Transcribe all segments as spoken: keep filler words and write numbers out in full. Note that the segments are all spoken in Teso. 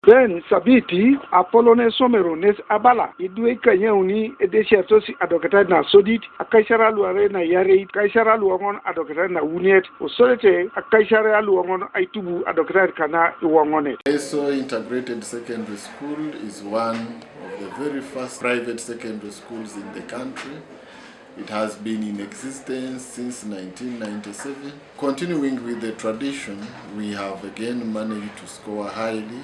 Ben Sabiti, apolon esomero, nes abala idwe ikanyauni edesiaritosi adoketait nasodit, akaisar aluarei naiyareit, akaisar aluoŋon adoketait nauniet, osodete akaisar aluoŋon aitubu adoketait kana iwoŋonet. Teso Integrated Secondary School is one of the very first private secondary schools in the country. It has been in existence since nineteen ninety-seven. Continuing with the tradition, we have again managed to score highly,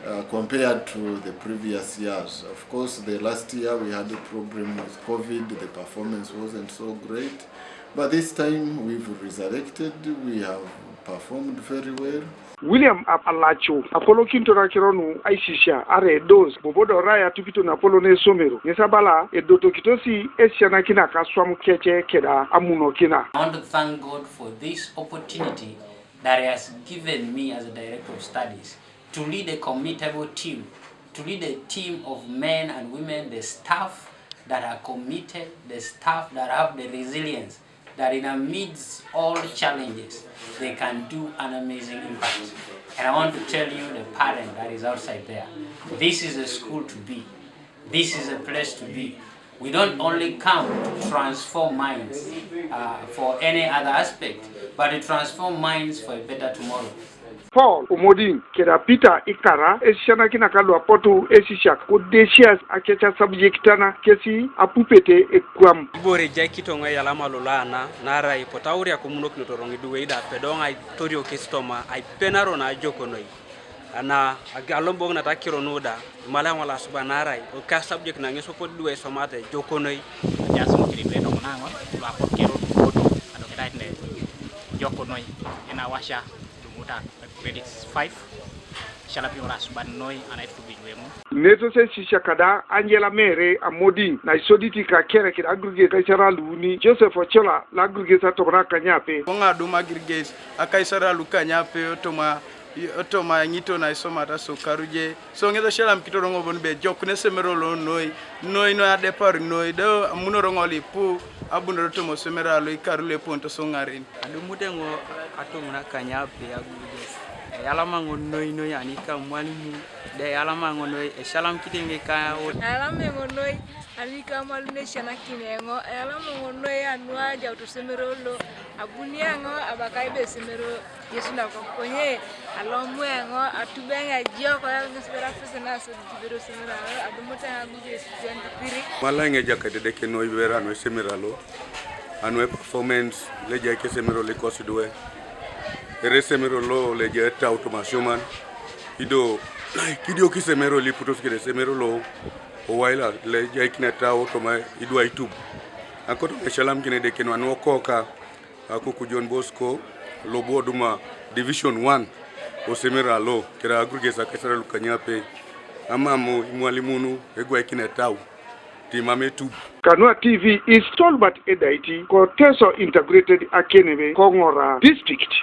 uh, compared to the previous years. Of course, the last year we had a problem with COVID, the performance wasn't so great. But this time we've resurrected, we have performed very well. William Ap-, Alacho, apolokinito nakiro nu aisisia, arai edos, bobo do rai atupito napolon esomero, ŋes abala edotokitosi esisianakinak aswam kec keda amunokina. I want to thank God for this opportunity that He has given me as a director of studies to lead a committable team, to lead a team of men and women, the staff that are committed, the staff that have the resilience that in amidst all challenges, they can do an amazing impact. And I want to tell you, the parent that is outside there, this is a school to be. This is a place to be. We don't only come to transform minds, uh, for any other aspect, but to transform minds for a better tomorrow. Paul Omoding keda Peter Ikara, esisianakinak luapotu esisiak kodesias akec asabjekit na kesi apupete ekwam. Ibore ejai kitoŋo eyalama lolo ana, naarai kotauria komunokinotor ŋiduwei da, pedoŋ aitoriokis toma aipenaro naajokon noi. Ana ag-, aloboŋ nat akiro nu da, imala eoŋ asuban naarai ka subject na ŋes opot idwe isomate ejokon noi. Ejaas ŋun kede idwe tomon aŋon luapol kere lupoto adoketait ne ejokon noi, ina washa dumuta grade five, shalap iŋor asuban noi anaitukuj idwe ŋun. Netos esisiak da Angela Mere Amodi, naisoditi ka kere kede aggregate kaisar aluuni, Joseph Ochola, lo aggregate atomon akanyape. Koŋa adum aggregate akaisar alukanyape otoma, otoma ŋito naisomata sokaruje. So ŋes eshalam kitoroŋo bon be ejokun esemero lo noi, noi, noi adepar noi, do amunoro ŋol ipu, abunoro toma esemero alo ikaru lo epontos oŋaren. Adumut eoŋ atomon akanyape agudes. Eyalama eoŋ noi, noi anika mwalimu, de eyalama eoŋ noi, eshalam kiteŋe ka. Eyalama eoŋ noi anika mwalimu nesianakin eoŋ, eyalama eoŋ noi anu ajaut esemero lo, abuni eoŋ abakai be esemero. Yesu nakop konye alomu eoŋ atube eoŋ ejok ŋes bera pese nasodit ibere osomero adumut eoŋ agugu Yesu twenty-three. Mala eoŋ ejakait Edeke noi ibere anu esemero lo, anu eperformance lo ejai kesemero lo ikosi idwe, ere esemero lo lo ejai etau toma asioman, ido kidiok isemero lo iputos kede esemero lo owai lo ejaikin etau toma idwe aitub. Akoto eshalamkin Edeke nu anu okoka Akuku John Bosco, lobu oduma Division one, osemero alo, kere aggregates akaisar lukanyape, amam imwalimun egwaikin etau, timam etub. Kanua T V is Tolbert Edaiti, ko Teso Integrated Akenebe, ko Ŋora District.